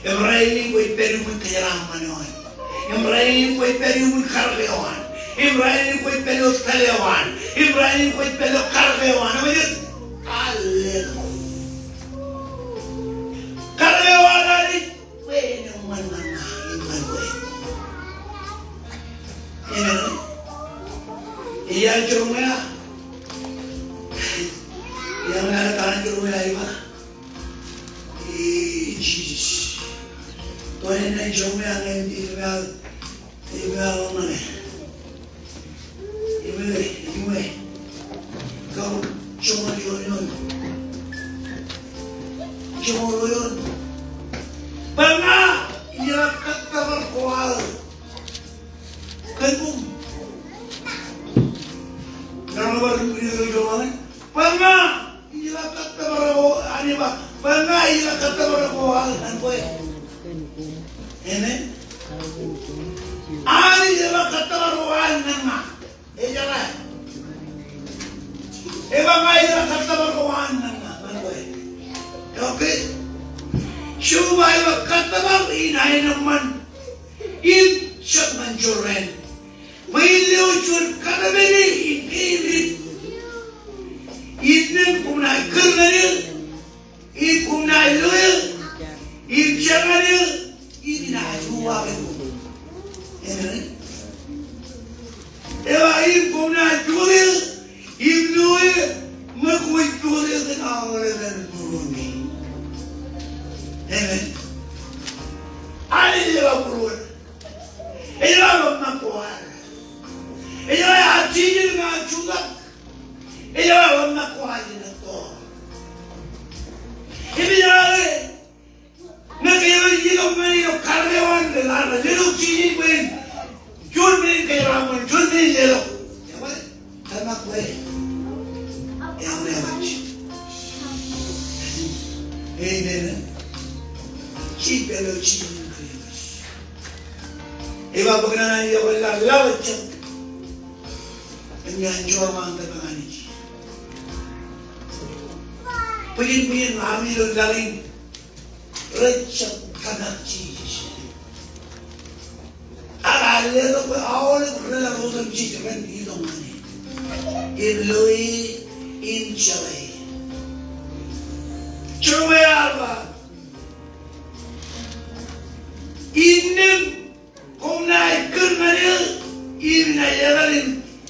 Im rainin kwōj pād iuṃwin kōjeraaṃṃan eo an. Im rainin kwōj pād iuṃwin karōk eo an. Im rainin kwōj pād ilo tōl eo an. Im rainin kwōj pād ilo karōk eo an. Im ej, al letok. Karōk eo an Anij, bwe en eṃṃan ñan ña im ñan kwe. Amen. Iar Jeremaia. Iar Jeremaia ej ba. Ee, Jisōs. Tōre ṇe Jeremaia ñe ej ba, ej ba ḷọk ñan e. Ej ba, ej ba. Kab joñoul eoon. Joñoul eoon. Bwe ña ij kōttōpar ko aō kōn koṃ. Bwe ña ij kōttōpar ko, Anij ba, bwe ña ij kōttōpar ko aō ñan kwe. Amen. Anij ej kōttōpar ko aō ñan ña. Ejjeḷā. Ej ba ña ij kōttōpar ko aō ñan ña, ñan kwe. Okay. Jeova ej kōttōpar in aenōṃṃan. Im jab ñan jorrāān. Bwe in lewōj juon kōtōpar in keememej. Innām koṃ naaj kūr ñan eō. Im koṃ naaj lo eō. Im jar ñan eō. Im inaaj uwaake koṃ. Amen. Ej ba im koṃ naaj jokde eō. Im lo eō. Ṃōk kwōj jokde eō kōn aolepen būruōmi. Amen. Anij ej ba būruōn. Ej ba ḷōmṇak ko ad. Ej ba ear jeje ña jutak. Ej ba ḷōmṇak ko ad ilo tōre. Im ej ba ke ñe kōjro ej itok ñan ilo karōk eo an, ke ḷaḷ, letok jiljino bwe en juon men in kōjeraaṃṃan, juon men in letok. Ej ba, tōmak bwe eaorōk eo an. Amen. Jej pād ilo jiljino in Krismas. Ej ba bōk naan Anij eo ḷaḷ, ḷaḷ ejjab. Im iaan joorṃaan tōmak Anij. Bwijin, bwijin, ami ilo laḷ in rej jab tōmak Jisōs. Ak ear letok bwe aolep rej otemjej ren itok ñan e. Im lo e, im jeḷā e. Jeremaia ear ba, innām koṃ naaj kūr ñan eō, im inaaj etal im,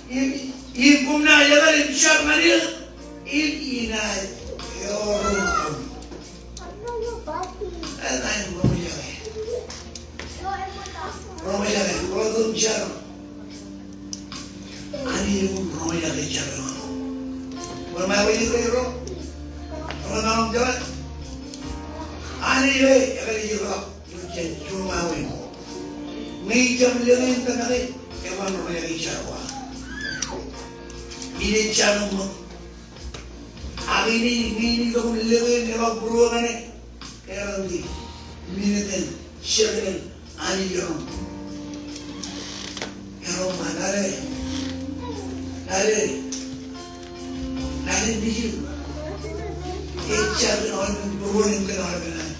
im, im koṃ naaj etal im jar ñan eō, im inaaj eoroñ koṃ. Etan roñjake. Roñjake, roñjake jar. Anij ej roñjake jar eo. Bar ṃae eo ej ro. Bar ṃae eo ej ro. Anij ej, ej ro. Jen juon ṃae eo. Ñe ijjab lōke in tōmak e, eban roñjake jar ko aō. Ine jar eo ṃōk. Ak ine, ine, ine itok im lōke in, eḷap būruō ñan e. Guarantee. Minute in, second in, Anij erom. Erom ñan e. Ñan e. Ñan e, mijin. Ej jar kōn aolepen būruon im kōn aolepen Anij.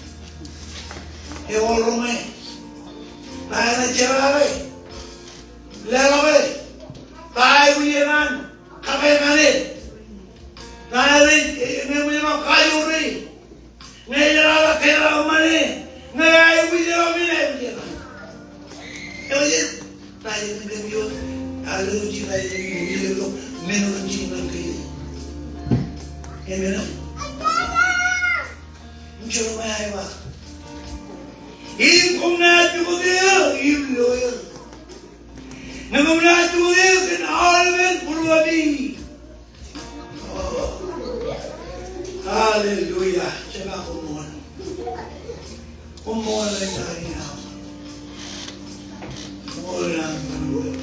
Ewōr roñe. Ña enaaj jerkakake. Leḷọke. Ta eo aikuj ñan, kake ñan e. Ta eo ej, ñe eṃōj ḷọk kajoor e. Ñe jerkakake, kōjeraaṃṃan e. Ñe aikuj ḷọk, ñe aikuj ḷọk. Eo ej, ta eo ej ñan kōm ioon. Aleluia, ta eo ej ñan kōm ioon. Men eo eṃōj ñan kōm. Amen. Im Jeremaia ej ba, im koṃ naaj jokde eō, im lo eō. Ñe koṃ naaj jokde eō kōn aolepen būruōmi. Hallelujah. Jema koṃṃool. Koṃṃool ḷọk. Koṃṃool ḷọk.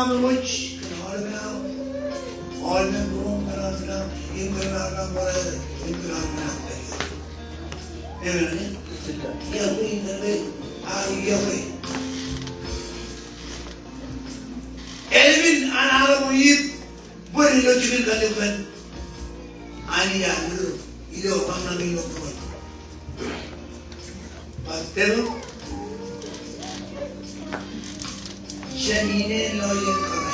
aṃ eṃōj kōn aolepen aṃ, aolepen būruōṃ kōn aolepen aṃ, im kōn aolepen aṃ ṃool, im kōn aolepen aṃ pād. Amen. Iọkwe in kōn ke, a, iọkwe. Ālikin an Adam im Iv bōd ilo jikin kallib kaṇ. Anij ear likūt ilo ṃōñā ilo būruō. Ba tōl, jān inen lọjien kōrā,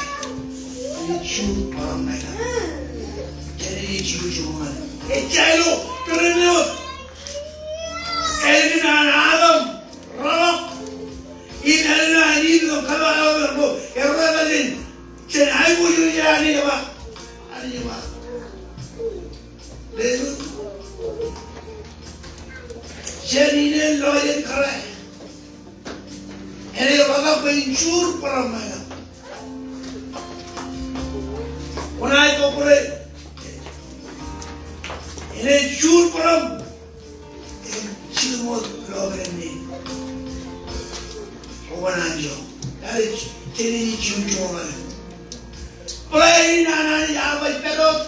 ej juur bōraṃ ṇa ilo. Jān inen juur juon ṇa. Ejja ilo, tōl ilo. Ālikin an Adam reḷọk im ālikin an Iv ilo kōmij ba ḷọk ilo, erro alen. Jān aiboojoj eo Anij ej ba. Anij ej ba. Ālikin. Jān inen lọjien kōrā, enaaj reḷọk bwe en juur bōraṃ ṇa ilo. Kwōnaaj bōk bōd. Enaaj juur bōraṃ. Im jikin wōt ilo pād ṇe. Kwō ban anjọ. Ej, jān inen juur juon ṇa. Plan in an Anij ear ba ej pād wōt.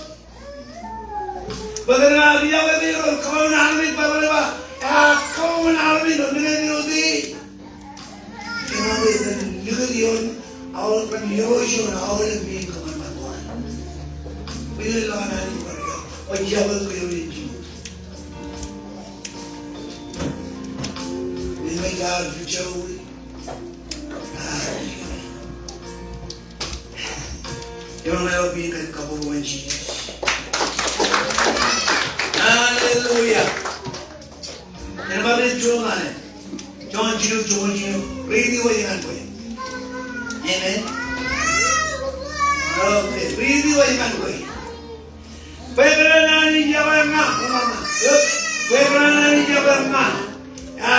Bwe kōn aō ijjab ej ro kōṃṃan armej, Baibōḷ ej ba, ear kōṃṃan armej ilo men eo ej ro ite. Kōn aō ej likūt ioon aolepen, ioon aolepen men kōṃṃan ṃōṇōṇō. Bwe ilo an Anij bar eo, bwe ijjab ej ro ilo ijin. Im ej ar ri jọwe. Im eo ej kab kabbokbok in Jisōs. Hallelujah. Jen bar juon ṇe. Jon jilu, jon jilu. Riiti wōj ñan kwe. Amen. Okay. Riiti wōj ñan kwe. Bwe kōn an Anij ej ba ña. Bwe kōn an Anij ej ba ña. A,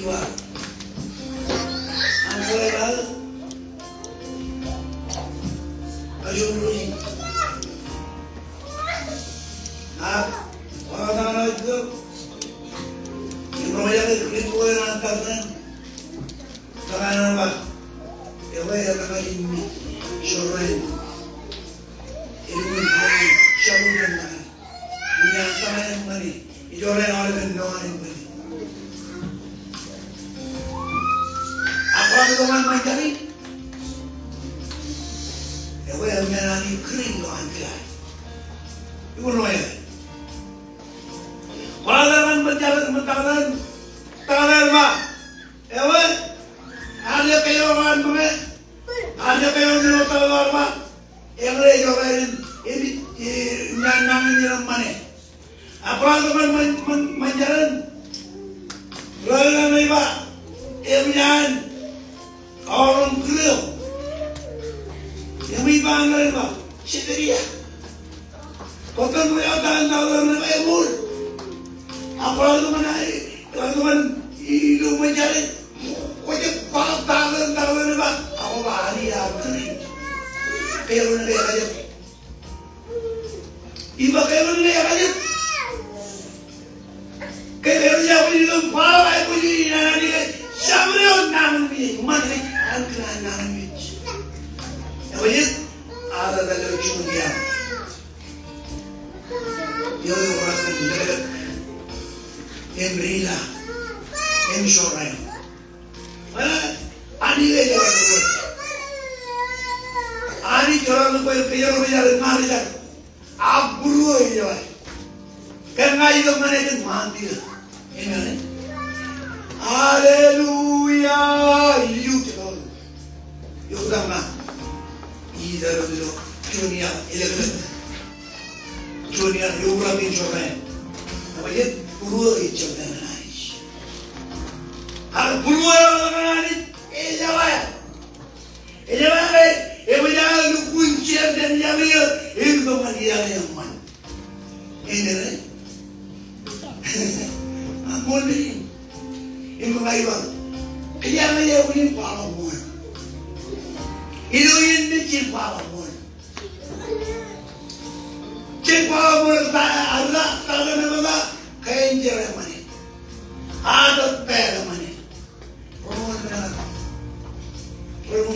Iwa. An kōḷḷā eo. Kajoor eo. Ak, ṃokta ṇe ilo. Im ro eo ej kile ḷọk an tar ṇe. Tōmak eo ej ba, ewi eo ej tōmak in mi, jorrāān. Ewi eo ej tōmak in, jorrāān ṃani. Ijorrāān aolepen ṇoṃ in ṃani. Ak kwaḷọk ḷọk an ṃōn jar in. Ewi eo ej men an ikūri ilo an kilaaj. Ikūr eo ej. Kwaḷọk ḷọk an ṃōn jar in, ṃōn tōmak in, tōmak in ba. Ewi, armej eo an ṃōñā, armej eo an ṃōñā, tōmak in ba, eñin eo ej jorrāān in, ewi, e, ñan nañinmej ṃani. Ak kwaḷọk ḷọk an ṃōn, ṃōn, ṃōn jar in. Rōḷḷap ṇe ej ba, ewi an, aolep kūr eo. Ewi ba an ḷọk ej ba, Sekaraia. Kōttan eo tōmak in tōmak in ba eṃool. Ak kwaḷọk ḷọk an, kwaḷọk ḷọk an ilo ṃōn jar in. Kwōj ba tōmak in tōmak in ba. Ak kwō ba Anij ear kūri. Kōjeḷā ṇe ekajet. Iba kōjeḷā ṇe ekajet. Ke ewi eo ej ba ilo Baibōḷ in an Anij ej jabdewōt nañinmej, ṃani ej an kōn an nañinmej. Ewi ej, ad tōl ilo Juon iiō. Eo ej orrāān in dālōt. Im rila. Im jorrāān. Eh, Anij ej orrāān. Anij ej orrāān bwe kōjro rej jar, ña rej jar. Ak būruō ej jeḷā. Ke ña ij itok ñan e kōn ṃaan tila. Amen. Hallelujah. Ij itok. Ij itok ñan e. Ij itok ilo. Juon iiō. Ilo. Juon iiō. Ej orrāān in jorrāān. Ak ej būruō ej jorrāān ñan Anij. Ak būruō eo ñan Anij. Ej jeḷā. Ej ba ke, ewi eo ej lukkuun jab jān iaḷ eo, ej itok ñan iaḷ eṃṃan. Amen. Amen. Im ña ij ba, kiiō ñe ewi in kwaḷọk ṃool. Ilo in nejin kwaḷọk ṃool. Jen kwaḷọk ṃool ta, arra, ta, ta, ta, ta, ta, kain jerọwiwi ṃani. Ad tōl ṃani. Ro ṃool men aō. Ro ṃool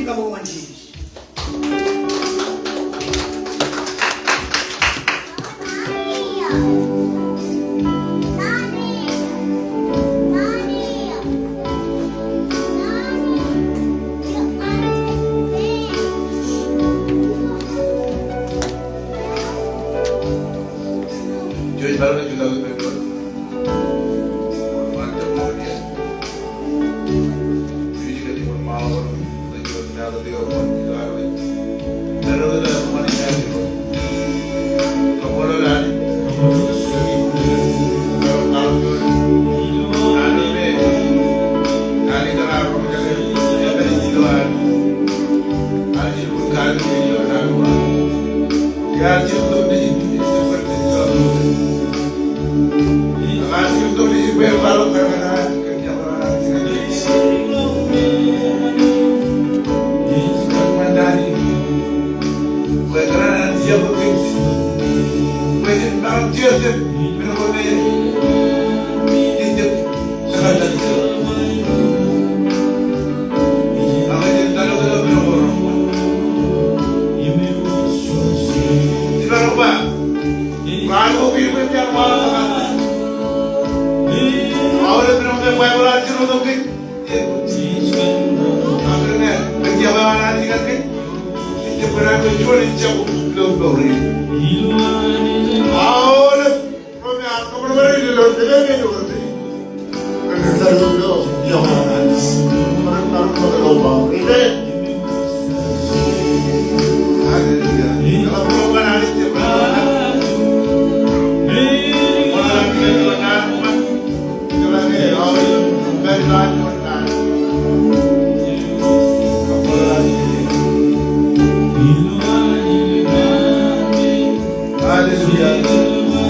in kabuñ ñan Jisōs. Hallelujah.